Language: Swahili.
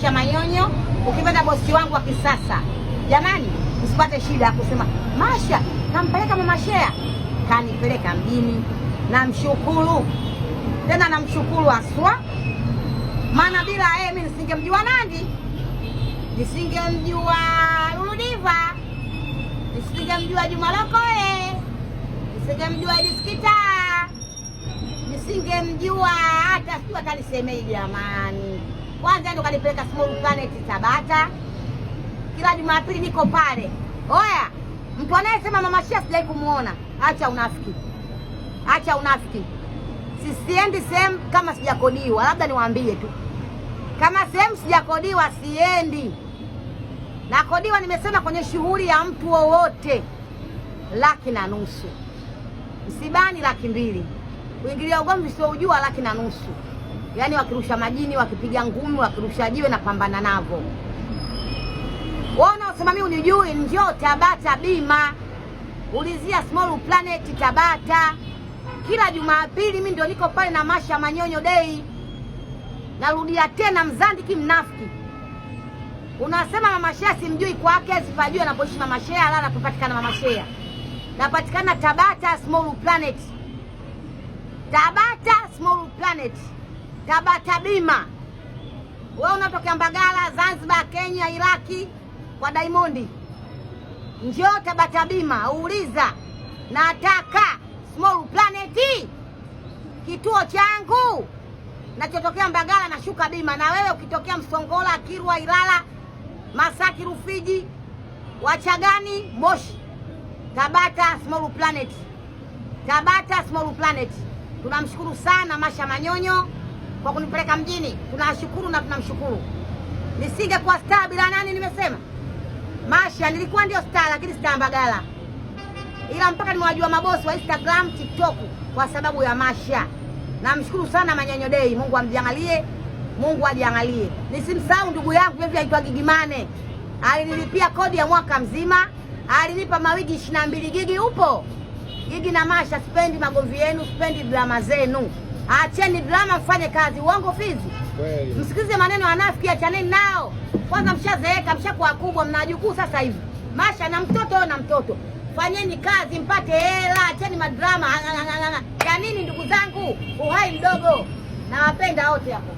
Masha Manyonyo, ukipenda bosi wangu wa kisasa. Jamani, usipate shida ya kusema Masha kampeleka mama Shea, kanipeleka mjini. Namshukuru tena, namshukuru aswa, maana bila yeye mimi nisingemjua Nandi, nisingemjua Luludiva, nisingemjua Juma Lokole, nisingemjua Ediskita, nisingemjua hata sijui hata nisemei jamani. Kwanza ndo kanipeleka Small Planet Tabata, kila Jumapili niko pale. Oya, mtu anayesema mama Shea sijai kumuona, acha unafiki, acha unafiki. Sisiendi sehemu kama sijakodiwa, labda niwaambie tu kama sehemu sijakodiwa siendi. Nakodiwa, nimesema kwenye shughuli ya mtu wowote 150,000, msibani 200,000, kuingilia ugomvi usioujua 150,000. Yaani wakirusha majini, wakipiga ngumi, wakirusha jiwe, napambana navo. Wewe unaosema mimi unijui, njoo Tabata bima, ulizia Small Planet Tabata. Kila Jumapili mimi ndio niko pale na Masha Manyonyo Day. Narudia tena, mzandiki mnafiki, unasema mama Shea simjui kwake, sipajui anapoishi mama Shea, ala anapopatikana mama Shea. Napatikana Tabata Small Planet, Tabata Small Planet, Tabata bima. Wewe unatokea Mbagala, Zanzibar, Kenya, Iraki kwa Diamond, njoo Tabata bima, uuliza nataka Small Planet, kituo changu nachotokea Mbagala, nashuka bima. Na wewe ukitokea Msongola, Kirwa, Ilala, Masaki, Rufiji, Wachagani, Moshi, Tabata Small Planet, Tabata Small Planet. Tunamshukuru sana Masha Manyonyo kwa kunipeleka mjini, tunashukuru na tunamshukuru. Nisingekuwa star bila nani, nimesema Masha, nilikuwa ndio star, lakini star Mbagala, ila mpaka nimewajua mabosi wa Instagram, TikTok kwa sababu ya Masha. Namshukuru sana Manyonyo Day, Mungu amjangalie, Mungu ajiangalie. Nisimsahau ndugu yangu hivi aitwa Gigimane, alinilipia kodi ya mwaka mzima, alinipa mawigi 22. Gigi upo? Gigi na Masha, sipendi magomvi yenu, sipendi drama zenu. Acheni drama, mfanye kazi. Uongo Fizi? Kweli. Msikize maneno ya wanafiki, achaneni nao kwanza. Mshazeeka, mshakuwa kubwa, mna jukuu sasa hivi. Masha na mtoto, wewe na mtoto, fanyeni kazi mpate hela, acheni madrama ya nini? Ndugu zangu, uhai mdogo, nawapenda wote hapo.